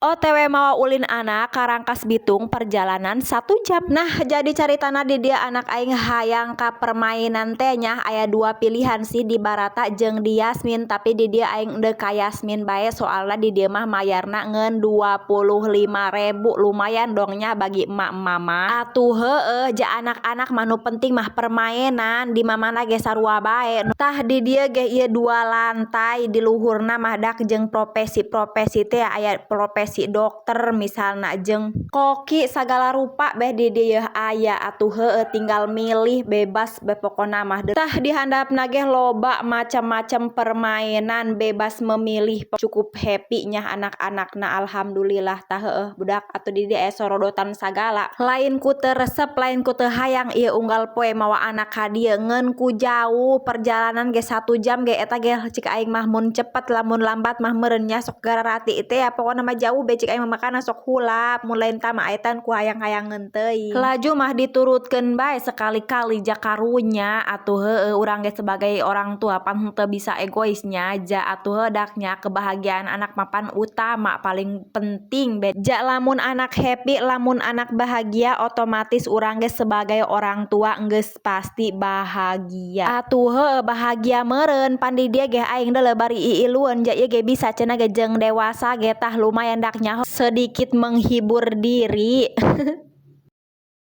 OTW mawa ulin anak ka Rangkasbitung, perjalanan 1 jam. Nah, jadi caritana di dieu anak aing hayang ka permainan teh nya. Aya dua pilihan sih, di Barata jeung di Yasmin, tapi di dieu aing deuk ka Yasmin bae, soalna di dieu mah mayarna ngeun 25.000, lumayan dong nya bagi emak-emak mah. Atuh heueuh, ja anak-anak mah nu penting mah permainan, di mamana ge sarua bae. Tah, di dieu ge ieu dua lantai, di luhurna mah dak jeung profesi-profesi teh, aya profesi dokter misalna jeung koki, sagala rupa beh di dieu aya. Atuh heueuh, tinggal milih bebas be pokona mah. Tah, di handapna ge loba macam-macam permainan, bebas memilih, cukup happy nya anak-anakna, alhamdulillah. Tah heueuh, budak, atuh di dieu aya sorodotan sagala. Lain ku teu resep, lain ku teu hayang ieu unggal poe mawa anak ka dieu, ngeun ku jauh perjalanan ge 1 jam ge, eta ge cik aing mah mun cepet, lamun lambat mah meureun nya sok gararati teh ya. Pokona mah jauh be cik aing mah, makana sok hulap. Mun lain tah mah etan ku hayang-hayangeun teuing, laju mah diturutkeun bae sekali-kali, ja karunya. Atuh heueuh, urang ge sebagai orang tua pan henteu bisa egois nya. Ja atuh heueuh dak nya, kebahagiaan anak mah pan utama, paling penting be. Ja lamun anak happy, lamun anak bahagia, otomatis urang ge sebagai orang tua geus pasti bahagia. Atuh heueuh, bahagia meureun. Pan di dieu ge aing deuleu bari iilueun, ja ieu ge bisa cenah ge jeung dewasa ge. Tah, lumayan dak nya, sedikit menghibur diri.